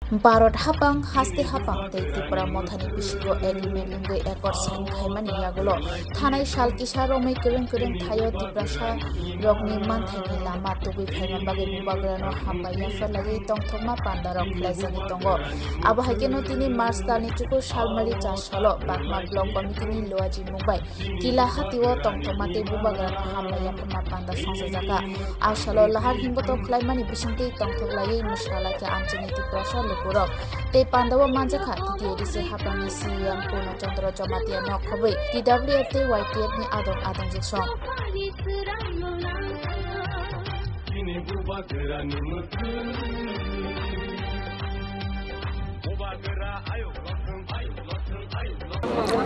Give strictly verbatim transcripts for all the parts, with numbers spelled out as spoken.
Bharat hapang, haste hapang tei Tipra Mothani bisingo agreement wngwi accord sign khaimani yagulo thanai sal kisa romwi kwrwng kwrwng thaio Tiprasa rokni manthaini lama tubui phaima bagwi Bubagrano hambai yapharlaiwi tongthokma pandarok khlaijagwi tongo. Abo hai kheno tini March talni chukur salmari cha salo Bagma Block Committee ni Luaji Mungbai Kila hatio tongthokma tei Bubagrano hambai yapharma panda songchajakha. A salo lahar himboto khlaimani bisingtwi tongthok laiwi mwsa laikha amchaini Tiprasa lukurok. Tei pandao manjakha T T A D C haphangni C E M Purno Chandra Jamatia nok khobwi T W F tei Y T F ni adong adongjwk song.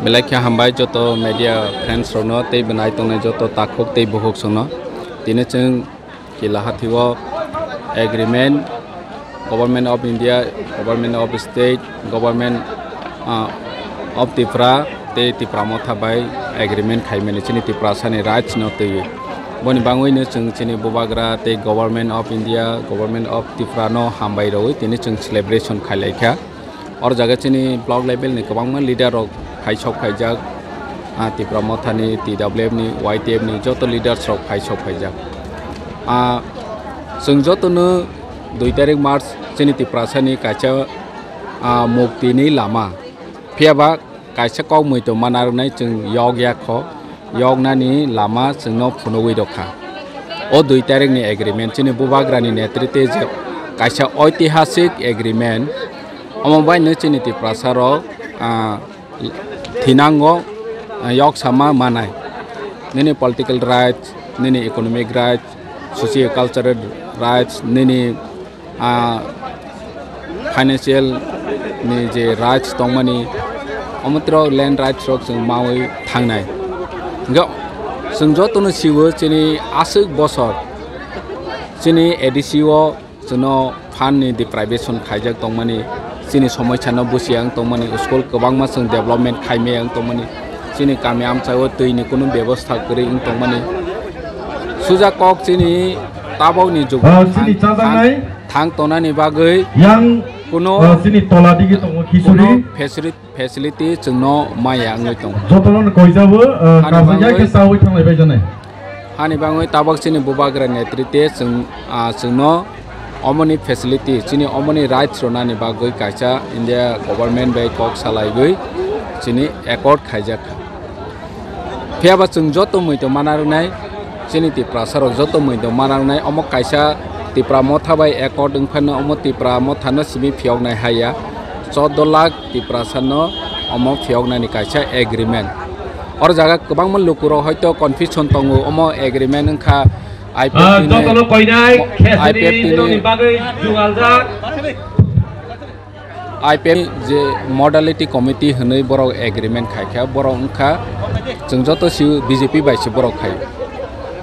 Belai khe hambai joto media friends rokno tei bwnai tongnai joto takhuk tei bukhuk songno. Tini chwng Kila hatio agreement, Government of India, Government of State, Government, ah, of Tripura tei Tipra Motha bai agreement khaimani chini Tiprasani rights no twiwi. Boni bangwino chwng chini Bubagra tei Government of India, Government of Tripura no hambai rwui tini chwng celebration khailaikha. Oro jaga chini block level ni kwbangma leader rok phaisok phaijak, ah, Tipra Mothani, T W F ni, Y T F ni joto leaders rok phaisok phaijak. Ah, chwng jotono dui tarik March chini Tiprasa ni kaisa, ah, mukti ni lama. Phiya ba kaisa kok muitu mana rwnai chwng yok ya kho. Yoknani lama chwngno phunugwi rwkha. O dui tarikni agreement chini Bubagrani netritwe je kaisa oitihasik agreement, omo baino chini Tiprasarok, ah, thinango, ah, yoksama manai. Nini political rights, nini economic rights, socio-cultural rights, nini ah, financial ni je rights tongmani, omo tro land rights rok chwng maui thangnai. Hingke chwng jotono siwo chini aswk bosor chini A D C o chwngno fund ni deprivation khaijak tongmani, chini somosya no busia wng tongmani, school kwbangma chwng development khaimaya wng tongmani, chini kami amchai o twi ni kunu bebostha kwrwi wng tongmani. Suja kok chini tabok ni jugo Ah, chini thang, chajaknai. thang, thang tonani bagwi Yang, kuno, ah, chini tola digi tongo khichuri. kuno facility, facility chwngno maya wngwi tongo. Jotono koijabo, ah, Ani kajakya bagwi khe chawi thanglai bai janai. Hani bangwi tabok chini Bubagra netritwe chwng, ah, chwngno omoni facility, chini omoni rights rwnani bagwi kaisa India government bai kok salaiwi chini accord khaijak. Phiya ba chwng joto muitu mana rwnai, chini Tiprasa rok joto muitu mana rwnai, omo kaisa Tipra Motha bai accord wngphano omo Tipra Motha no simi phiyoknai haya, chordo lakh Tiprasa no omo phiyoknani kaisa agreement. Oro jaga kwbangma lukurok hoito confusion tongo, omo agreement wngkha I P F T ni, jotono koinai, mo-, khesni I P F T ni, nini bagwi jugaljak. I P F je modality committee hwnwi borok agreement khaikha, borok wngkha chwng joto si B J P bai se borok khai.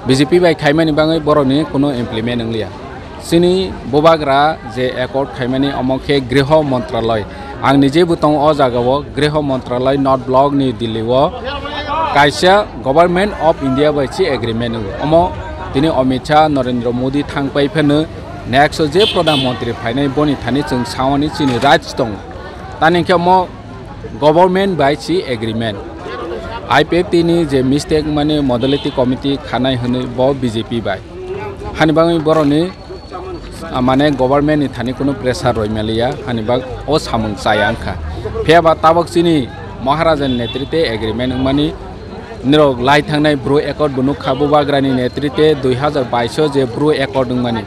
B J P bai khaimani bangwi borokni kuno implement wngliya. Chini Bubagra je accord khaimani omo khe Griho Montraloi. Ang nije bo tongo o jagao Griho Montraloi North Block ni Delhi o kaisa Government of India bai se agreement wngo. Omo tini Amit Shah, Narendra Modi thang pai phano next o je Pradhan Mantri phainai boni thani chwng saoni chini rights tongo. Tani khe omo government bai si agreement. I P F T ni je mistake mane modality committee khanai hwnwi bo B J P bai. Hani bangwi boroni, ah, mane government ni thani kunu pressure roi maliya, hani bak o samung chaya wngkha. Phiya ba tabok chini Maharaja ni netritwe agreement wngmani nirok lai thangnai bru accord bo nukha Bubagra ni netritwe dui hazar bais o je bru accord wngmani.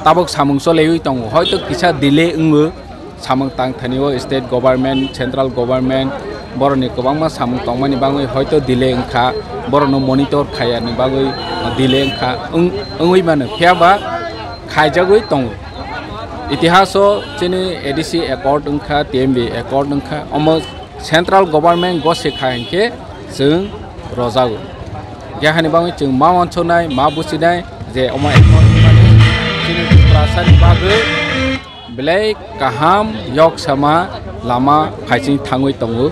Tabok samung cholewi tongo, hoito kisa delay wngo. Samung tang thani o state government, central government, boroni kwbangma samung tongmani bagwi hoito delay wngkha, borokno monitor khayani bagwi delay wngkha, wng-, wngwi mano, phiya ba khaijagwi tongo. Itihaso chini A D C accord wngkha, T M B accord wngkha, omo central government gose kha hinkhe chwng rojago. Khe hani bagwi chwng ma wansuknai, ma businai je omo accord wngmani chini Tiprasani bagwi belai kaham, yoksama lama phaising thangwi tongo.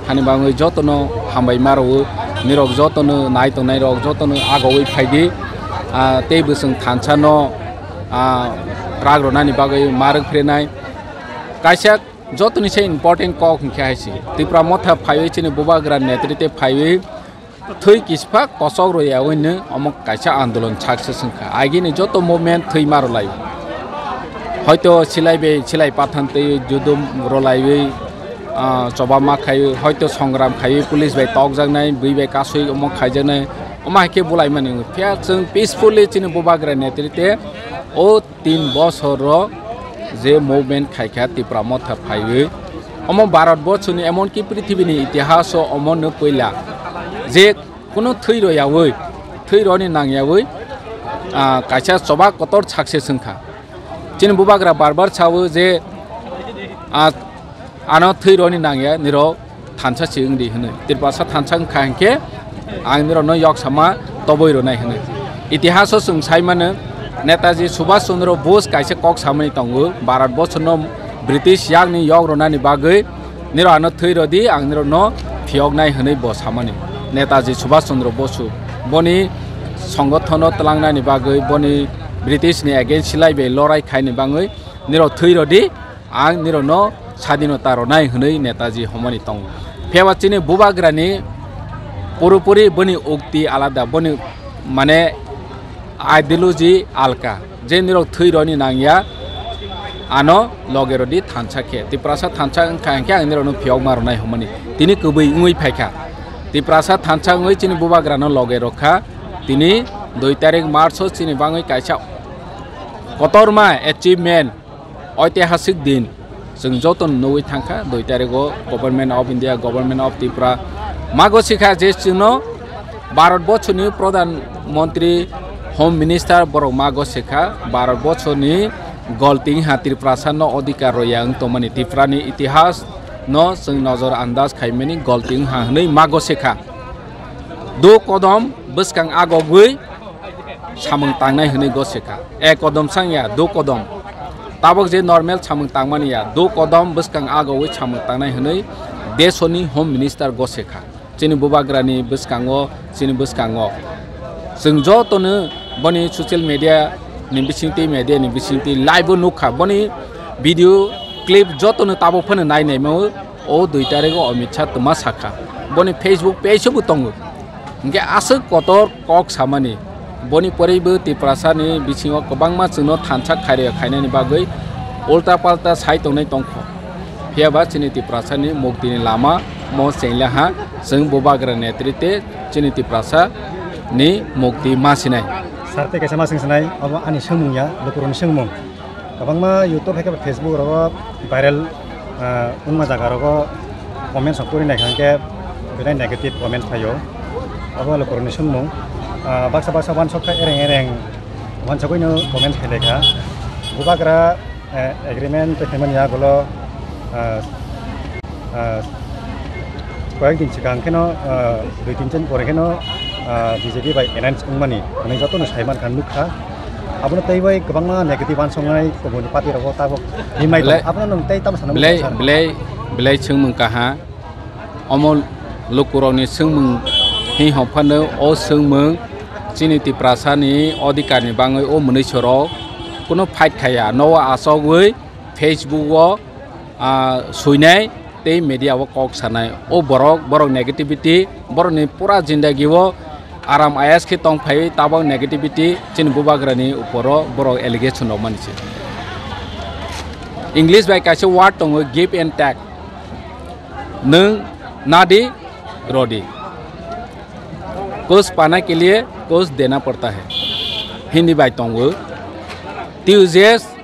Hani bagwi jotono hambai ma rwo, nirok jotono nai tongnai rok jotono agowi phaidi. Ah, tei bwswng thansa no, ah, rak rwnani bagwi ma rwk phrenai. Kaisa jotoni se important kok hwnkhe hai se, Tipra Motha phaiwi chini Bubagra netrite phaiwi thwi kisphak kosok rwyawi nw omo kaisa andolon success wngkha. Agini joto movement thwi ma rwlai. Hoito silai bai silai pathan twi judum rwlaiwi, ah, choba ma khai, hoito songram khai, police bai tokjaknai, bui bai kasui omo khaijaknai, omo hai khe bulaimani wngkha. Phiya chwng peacefully chini Bubagra netrite o tin bosor o je movement khaikha Tipra Motha phaiwi, omo Bharat borsoni emonki prithibini itihaso omo no puila je kuno thwi rwyawi, thwi rwni nangyawi, ah, kaisa choba kotor success wngkha. Chini Bubagra bar bar sao je, ah, ano thwi rwni nangya, nirok thansa se wngdi hwnwi. Tiprasa thansa wngkha hinkhe ang nirokno yok sama toboi rwnai hwnwi. Itihaso chwng sai mano, Netaji Subhash Chandra Bose kaisa kok samani tongo, Bharat borsano British yakni yok rwnani bagwi nirok ano thwi rwdi, ang nirokno phiyoknai hwnwi bo samani. Netaji Subhash Chandra Bose boni songothono twlangnani bagwi, boni British ni against silai bai lorai khaini bagwi nirok thwi rwdi, ang nirokno sadinota rwnai hwnwi Netaji homani tongo. Phiya ba chini Bubagrani purupuri boni ukti alada, boni mane ideology alka. Je nirok thwi rwni nangya, ano loge rwdi thansa khe. Tiprasa thansa wngkha hinkhe ang nirokno phiyokma rwnai homani. Tini kwbwi wngwi phaikha. Tiprasa thansa wngwi chini Bubagrano loge rwkha. Tini dui tarik March o chini bagwi kaisa kotorma achievement. Oitihasik din chwng joto nugwi thangkha, dui tarigo Government of India, Government of Tripura mago sikha je chwngno Bharat borsoni Pradhan Mantri, Home Minister borok mago sikha, Bharat borsoni golting ha Tiprasa no odhikar rwya wng tongmani, Tripura ni itihas no chwng nojor andaj khaimani golting ha hwnwi mago sikha. Do kodom bwskang agogwi samung tangnai hwnwi gosekha. Ek kodom sang ya, do kodom. Tabok je normal samung tangmani ya, do kodom bwskang agowi samung tangnai hwnwi desoni Home Minister gosekha. Chini Bubagrani bwskango, chini bwskango. Chwng jotono boni social media ni bisingtwi, media ni bisingtwi live o nukha. Boni video clip jotono tabok phano nai naima o. O dui tarigo Amit Shah twma sakha, boni Facebook page o bo tongo. Hinkhe aswk kotor kok samani, boni poribo Tiprasani bisingo kwbangma chwngno thansa khairokya khainani bagwi ulta palta sai tongnai tongkho. Phiya ba chini Tiprasani muktini lama mo chenglaha, chwng Bubagra netrite chini Tiprasani mukti ma sinai. Sir, tei kaisa ma swng sinai, obo ani swngmung ya, lukurokni swngmung. Kwbangma YouTube hai khe Facebook rogo viral, ah, wngma jaga rogo comment sok pori naikha hwnkhe belai negative comment phaio. Abo lukurokni swngmung, ah, baksa baksa uansuk kha ereng ereng uansugwino comment khlai kha. Bubagra, eh, agreement tei phaimani yagulo, ah, Ah, koyek din swkang kheno, ah, dui tin din pore kheno, ah, B J P bai alliance wngmani, hwnwi jotono sai mankha, nukha. Abono tei bai kwbangma negative uansuknai kubun party rogo tabok himnai tong. Belai, abono nwng tei tamo sana belai, mungsa? Belai, belai swngmung kaha. Omo lukurokni swngmung hi hwnphano o swngmung chini Tiprasani odhikarni bangwi o mwnwisorok kuno fight khaiya. Nogo achogwi Facebook o ah, suinai tei media o kok sanai. O borok, borok negativity, borokni pura jindagi o aram ayas khe tong phaiwi tabok negativity chini Bubagrani uporo borok allegation rok mani se. English bai kaisa word tongo, give and take. Nwng nadi, rodi. Kuch pana ke liye kuch dena padta hai. Hindi bai tongo. T U J S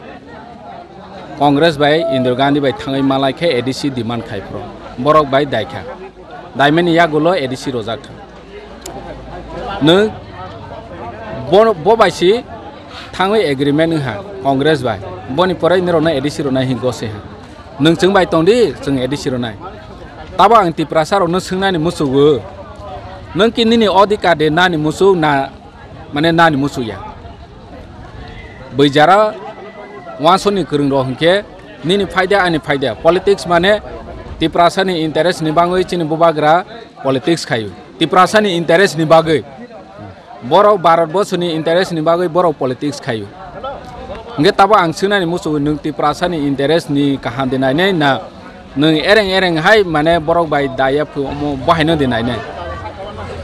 Congress bai Indira Gandhi bai thangwi malai khe A D C demand khai phro. Borok bai dai kha. Daimani yagulo A D C rojak kha. Nwng bo, bo bai si thangwi agreement wngha Congress bai. Boni pore nirokno A D C rwnai hinwi gose ha. Nwng chwng bai tong di, chwng A D C rwnai. Tabo ang Tiprasa rokno swngnani muchugo. Nwng ki nini odhikar de nani muchuk na, mane nani muchuk ya. Bui jara wansoni kwrwng rok hwnkhe nini phaida ani phaida. Politics mane Tiprasani interest ni bangwi chini Bubagra politics khaio. Tiprasani interest ni bagwi. Borok Bharat borsoni interest ni bagwi borok politics khaio. Hwnkhe tabo ang swngnani muchungo, nwng Tiprasani interest ni kaham de nainai na, nwng ereng ereng hai mane borok bai daya phu omo bo haino de nainai?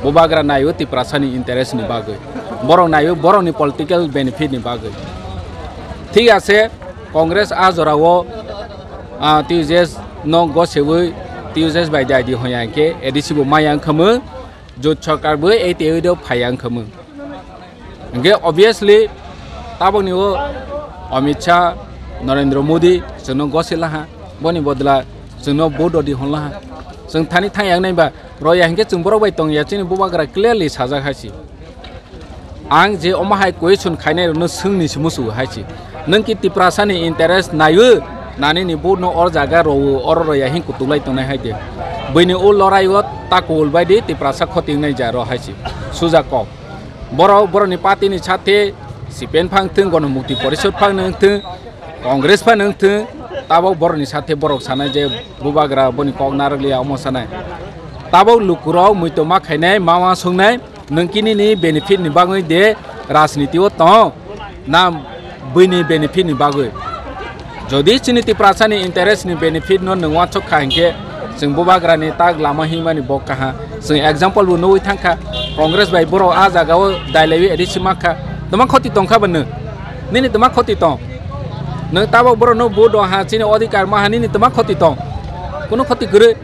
Bubagra naio Tiprasani interest ni bagwi, borok naio borokni political benefit ni bagwi. Thik ase, Congress a jorao, ah, T U J S no gosewi T U J S bai dai di hoya hwnkhe A D C bo maya wngkha mung, jot sorkar bo A T I do phaiya wngkha mung. Hwnkhe obviously tabokni o Amit Shah, Narendra Modi chwngno gosi laha, boni bodla chwngno vote rodi hwn laha. Chwng thani thang yang nai ba roya hwnkhe chwng borok bai tong ya, chini bubagra clearly sajak hai si. Ang je omo hai question khainai rokno swngni si muchungo hai si. Nwng ki Tiprasani interest naio, nani ni vote no or jaga rowo, oro roya hin kutuk lai tongnai hai de. Buini o lorai o ta kubul bai di Tiprasa khoti wngnai ja ro hai si. Suja kok. Borok, borokni party ni sathe C P M phang thung, Gono Mukti Porishad phang nung thung, Congress phang nung thung, tabok borokni sathe borok sanai je bubagra boni kok narwk liya omo sanai. Tabok lukurok muitu ma khainai, ma ma songnai, nwng kinini benefit ni bagwi de rajniti o tong, na buini benefit ni bagwi? Jodi chini Tiprasani interest ni benefit no nwng uansuk kha hinkhe, chwng bubagrani tak lama himani bo kaha. Chwng example bo nugwi thangkha, Congress bai borok a jaga o dailaiwi A D C makkha. Tama khoti tongkha ba nwng? Nini tama khoti tong? Nwng tabok borok no vote rw ha, chini odhikar ma ha, nini tama khoti tong? Kunu khoti kwrwi.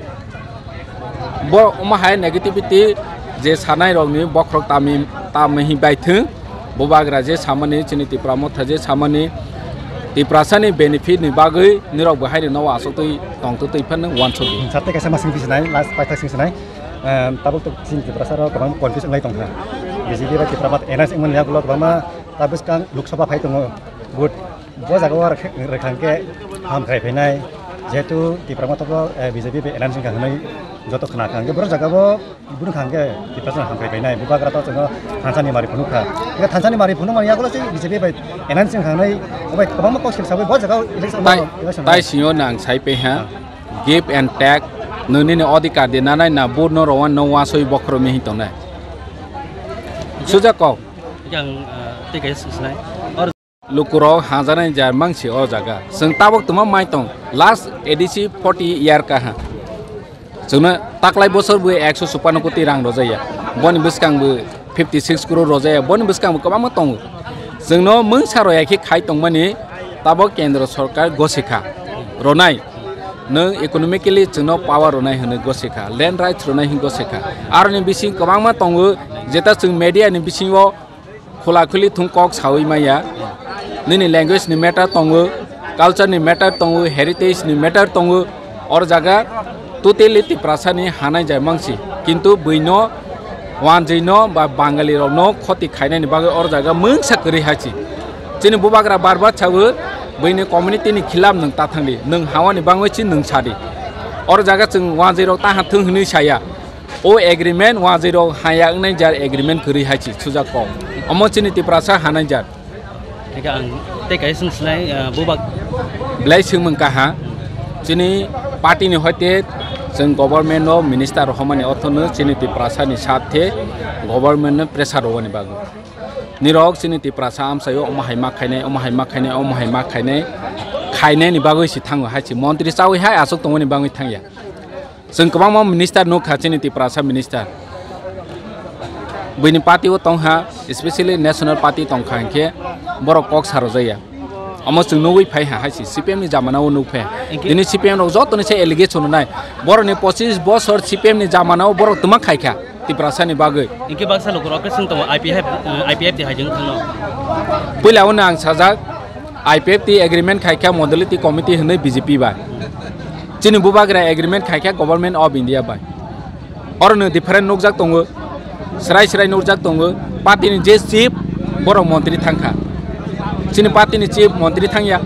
Bo omo hai negativity je sanai rokni bokhorok tami, tami hi bai thung. Bubagra je samani, chini Tipra Motha je samani, Tiprasani benefit ni bagwi nirok bo haino no aswk twi tong twi twi phano uansukdi. Sarte kaisa masing bisinai, last paithak sing sinai. Em, tabuk tok chini Tiprasa rok kwbang confuse wngwi tongkha. B J P bai Tipra Motha alliance wngmani yagulo kwbangma ta bwskang Lok Sabha phai tongo. Vote bo jaga o rwkha hwnkhe hamkrai phainai, jehetu Tipra Motha bo, eh, B J P bai alliance wngkha hwnwi joto khna kha, hwnkhe borok jaga o bwrwkha hwnkhe Tiprasa hamkrai phainai, bubagra to chwngno thansa ni mari phunukha. Hwnkhe thansa ni mari phunukmani yagulo se B J P bai alliance wngkha hwnwi obai kwbangma kok sir sabai bo jaga o election Tai, election tai singyo nang sai pe ha, give and take, nini ni odhikar de nanai na, vote no rwna no wasoi bokhorok mi hin tongnai. Suja kok. Yang, eh, tei kaisa swngsinai. Lukurok hajaknai jar mangsi o jaga. Chwng tabok twma mai tong. Last A D C forty year kaha. Chwngno taklai bosor bo ekso chupano koti rang rojaya. Boni bwskang bo fifty six crore rojaya. Boni bwskang bo kwbangma tongo. Chwngno mungsa roya khe khai tongmani tabok kendro sorkar gosikha. Ronai. Nwng economically chwngno power ronai hwnwi gosikha. Land rights ronai hwnwi gosikha. Aroni bising kwbangma tongo. Jeta chwng media ni bisingo khula khuli thung kok sawi maya. Nini language ni matter tongo, culture ni matter tongo, heritage ni matter tongo. Or jaga totally Tiprasa ni hanai jai mangsi. Kintu buino wanjwi no ba Bangali rok no khoti khainai ni bagwi or jaga mungsa kwrwi hai si. Chini bubagra bar bar sawi buini community ni khilap nwng ta thangdi. Nwng hawani bangwi si nwng sadi. Or jaga chwng wanjwi rok ta ha thung hwnwi saya. O agreement wanjwi rok haya wngnai jar agreement kwrwi hai si sujak kok. Omo chini Tiprasa hanai jar. Eka ang tei kaisa swngsinai, ah, bubak. Belai swngmung kaha. Chini party ni hoite chwng government o minister rok homani orthono chini Tiprasa ni sathe government no pressure rwani bagwi. Nirok chini Tiprasa amchaio omo hai ma khainai, omo hai ma khainai, omo hai ma khainai, khainai ni bagwi si thango hai si montri chawi hai aswk tongmani bagwi thangya. Chwng kwbangma minister nukha chini Tiprasa minister. Buini party o tongkha, especially national party tongkha hinkhe borok kok sarojaya. Omo chwng nugwi phai ha hai si C P M ni jamana o nukphe. Tini C P M rok joto ni se allegation rwnai. Borok ni pochis bosor C P M ni jamana o borok twma khaikha Tiprasa ni bagwi. Hinkhe baksa lukurok khe swng tongo I P F, I P F T hai jeng thangno. Puila o ang sajak, I P F T agreement khaikha modality committee hwnwi B J P bai. Chini bubagra agreement khaikha Government of India bai. Oro no different nukjak tongo, srai srai nukjak tongo, party ni je chief borok montri thangkha. Chini party ni chief montri thangya,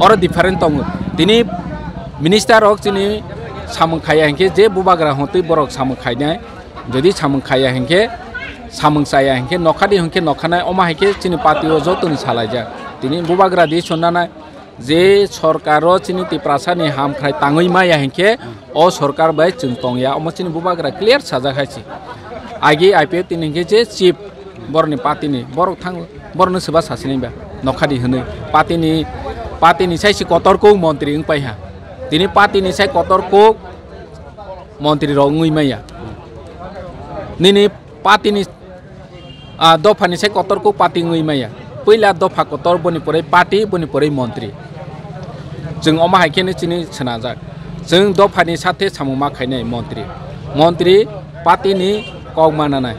oro different tongo. Tini minister rok chini samung khaiya hinkhe je bubagra hotwi borok samung khainai. Jodi samung khaiya hinkhe, samung chaya hinkhe, nokha di hinkhe nokhanai, omo hai khe chini party o joto ni salaijak. Tini bubagra di sonnanai je sorkar o chini Tiprasa ni hamkhrai tangwi maya hinkhe, o sorkar bai chwng tongya, omo chini bubagra clear sajak hai se. Agi I P F T ni hinkhe je chief borok ni party ni borok thango, borok no swba sasinai ba. Nokhadi hwnwi party ni, party ni sai si kotor kuk montri wng pai ha. Tini party ni sai kotor kuk montri rok wngwi maya. Nini party ni, ah, dopha ni sai kotor kuk party wngwi maya. Puila dopha kotor, boni pore party, boni pore montri. Chwng omo hai khe no chini swnajak. Chwng dopha ni sathe samung ma khainai montri. Montri party ni kok mananai.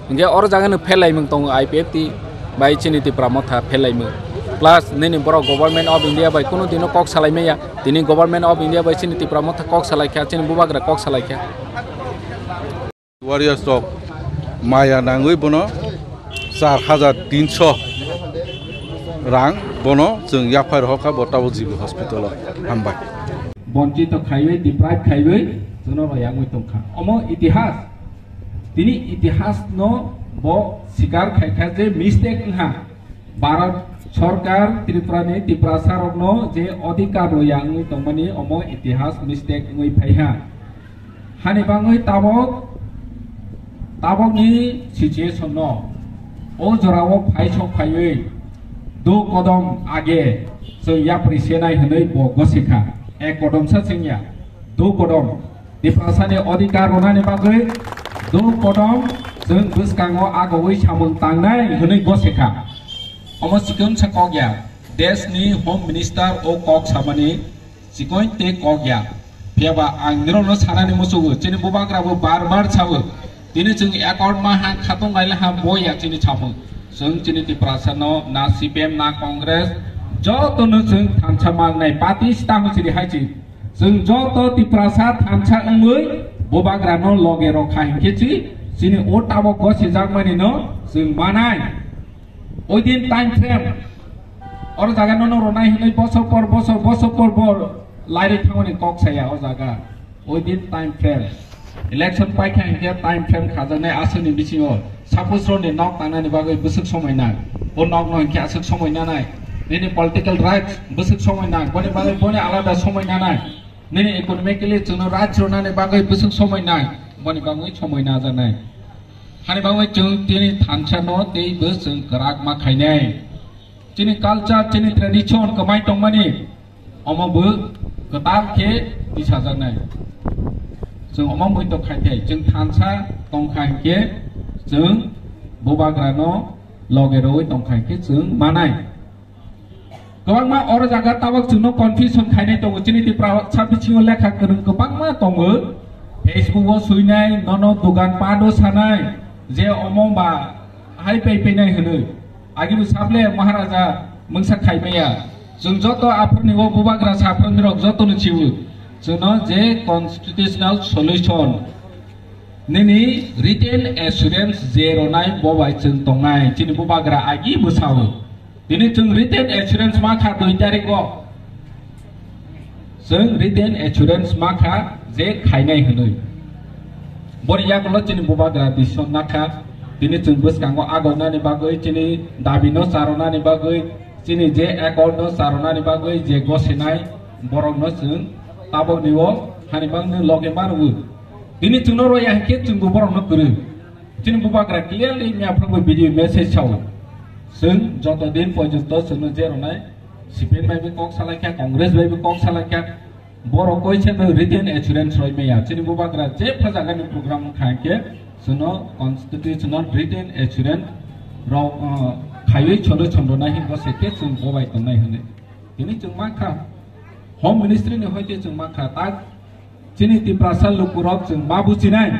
Hingke oro jaga no phelai mung tongo I P F T bai chini Tipra Motha phelai mung. Plus nini borok Government of India bai kunu dino kok salai maya. Tini Government of India bai chini Tipra Motha kok salai kha, chini bubagra kok salai kha. Warriors rok maya nangwi bono char hajar tinso rang bono chwng yaphai rohor kha, bo tabuk G B hospital o. Hambai. Bonchito khaiwi, deprive khaiwi, chwngno royangwi tongkha. Omo itihas. Tini itihas no bo sikar khaikha je mistake wngha. Bharat Sarkar Tripura ni Tiprasa rokno je adhikar roya wngwi tongmani omo itihas mistake wngwi phaiha. Hani bangwi tabok, tabokni situation no o jorao phai sok phaiwi do kodom age chwng yapri senai hwnwi bo gosikha. Ek kodom sa chwngya, do kodom. Tiprasani adhikar rwnani bagwi do kodom chwng bwskango agowi samung tangnai hwnwi gosikha. Omo chikon sa kok ya, deshni Home Minister o kok samani chikon tei kok ya. Phiyaba ang nirokno sanani muchugo, chini bubagrabo bar bar sao. Tini chwng accord ma ha khatung laila ha bo ya chini samung. Chwng chini Tiprasano na C P M na Congress jotono chwng thansa mangnai party stango chiri hai chi. Chwng joto Tiprasa thansa wngwi bubagrano loge rokha hinkhe chi chini o tabok gosijakmani no chwng manai. Oidin time frame. Oro jaga nono ronai hinwi bosor por bosor, bosor por bor lairwi thangmani kok saya o jaga. Oidin time frame. Election paikha hinkhe time frame khajaknai aswkni bisingo. Suppose roni nok tangnani bagwi bwswk somoi nang. O nokno hinkhe aswk somoi nanai. Nini political rights bwswk somoi nang. Boni bagwi boni alada somoi nanai. Nini economically chwngno rights rwnani bagwi bwswk somoi nang. Boni bagwi somoi najaknai. Hani bagwi chwng tini thansa no tei bo chwng kwrak ma khainai. Chini culture, chini tradition kwmai tongmani omo bo kwtal khe tisajaknai. Chwng omo mui to khai thai, chwng thansa tongkha hinkhe chwng bubagrano loge rwi tongkha hinkhe chwng manai. Kwbangma oro jaga tabok chwngno confusion khainai tongo. Chini Tiprasa bisingo lekha kwrwng kwbangma tongo. Facebook o suinai, nono dogan pado sanai, je omo ba hai pai painai hwnwi. Agibo saple Maharaja mungsa khaimaya. Chwng joto aphurni o bubagra saphurni rok jotono chibu. Chwngno je constitutional solution nini written assurance je ronai bo bai chwng tongnai. Chini bubagra agi bwsao. Tini chwng written assurance ma kha dui tarikh o. Chwng written assurance ma kha je khainai hwnwi. Boni yagulo chini bubagra decision na kha. Tini chwng bwskango agonani bagwi, chini dabi no charonani bagwi, chini je accord no charonani bagwi je gosinai borok no chwng tabok ni o hani bangni loge ma rwo. Tini chwngno roya hinkhe chwngbo borokno kwrwi. Chini bubagra clearly miya phwrwngwi video message sao. Chwng joto din porjonto chwngno je rwnai, C P M bai bo kok salaikha, Congress bai bo kok salaikha, borok koi se no written assurance roi maya. Chini bubagra je phajagani program wngkha hinkhe chwngno constitutional written assurance rok, uh, khaiwi cholo chondronai hinkhe se khe chwng bobai tongnai hwnwi. Tini chwng mankha, Home Ministry ni hoite chwng mankha, tak chini Tiprasa lukurok chwng ma buchinai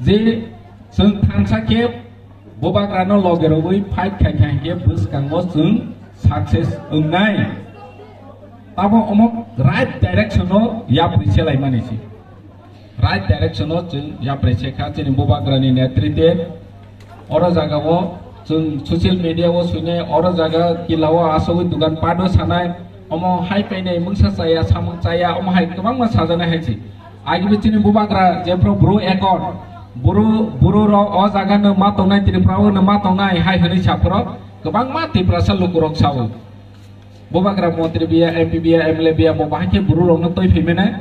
je chwng thansa khe bubagrano loge rogwi fight khai khai khe bwskango chwng success wngnai. Tamo omo right direction o yapri selaimani si. Right direction o chwng yapri sekha chini bubagrani netrite. Oro jaga o chwng social media o suinai, oro jaga kila o asogwi dugan pado sanai, omo hai painai mungsa chaya, samung chaya, omo hai kwbangma sajana hai si. Agi bo chini bubagra jephru bru accord, bru, bru rok o jaga no ma tongnai, Tripura o no ma tongnai hai hwnwi saphuru kwbangma Tiprasa lukurok sao. Bubagra montri biya, M P biya, M L A biya, bo bahai khe bru rokno twi phai mene?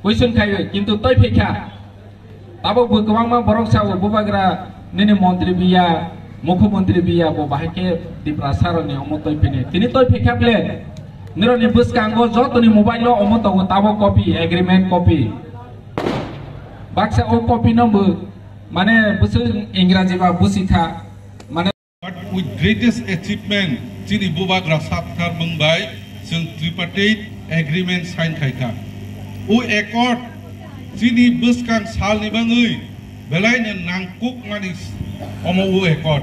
Question khai, kintu twi phai kha. Tabuk bo kwbangma borok sao, bubagra nini montri biya, Mukhyamantri biya bo bahai khe Tiprasa rokni omo toi phini. Tini toi phikha ble. Nirokni bwskango jotoni mobile o omo tongo tabok copy, agreement copy. Baksa o copy no bo mane bwswk Ingraji ba busi kha. Mane But with greatest achievement, chini bubagra sapthar mung bai, chwng tripartite agreement sign khai kha. O accord chini bwskang salni bangwi belaino nangkukmani omo o accord.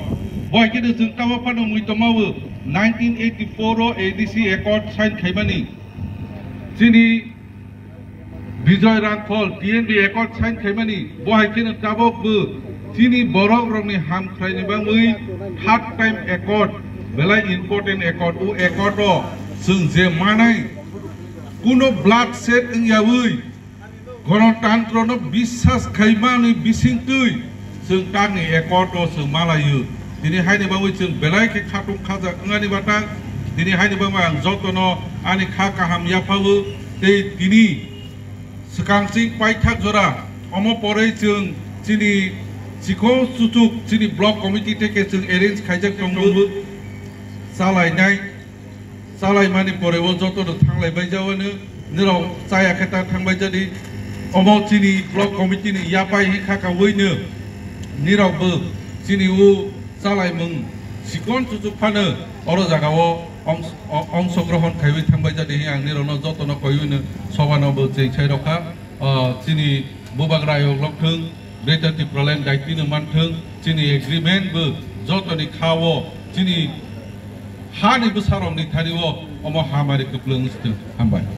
Bo hai khe chwng tabok phano mui tongmao nineteen eighty-four o A D C accord sign khaimani. Chini Bijoy Rangkhol T N B accord sign khaimani, bo hai kheno tabok bo chini borok rokni ham khlaini bangwi third time accord, belai important accord, o accord o chwng je manai kuno bloodshed wngyawi Ganatantro no biswas khaimani bisingtwi chwng tangni accord o chwng malaio. Tini haini bagwi chwng belai khe khatung khajak wngani batang. Tini haini bagwi ang jotono ani kha kaham yaphao tei tini swkang chwng paithak jora omo porwi chwng chini chikon chuchuk chini block committee theke chwng arrange khaijak tongo. Chalainai chalaimani porebo joto no thanglai bai jawano, nirok chaya khe ta thang bai jadi. Omo chini block committee ni yapai hi kha ka wino nirok bo chini o chalaimung sikon chuchuk phano oro jaga o ong-, o-, ongsogrohon khaiwi thang bai jadi hi ang nirok no joto no koi wino soba no bo cheng sai rokha. Ah, chini bubagra ayok lok thung, Greater Tipraland daitino manthung, chini agreement bo jotoni kha-o, chini hani bwsarokni thani-o omo hamari kwplwng wngthung. Hambai.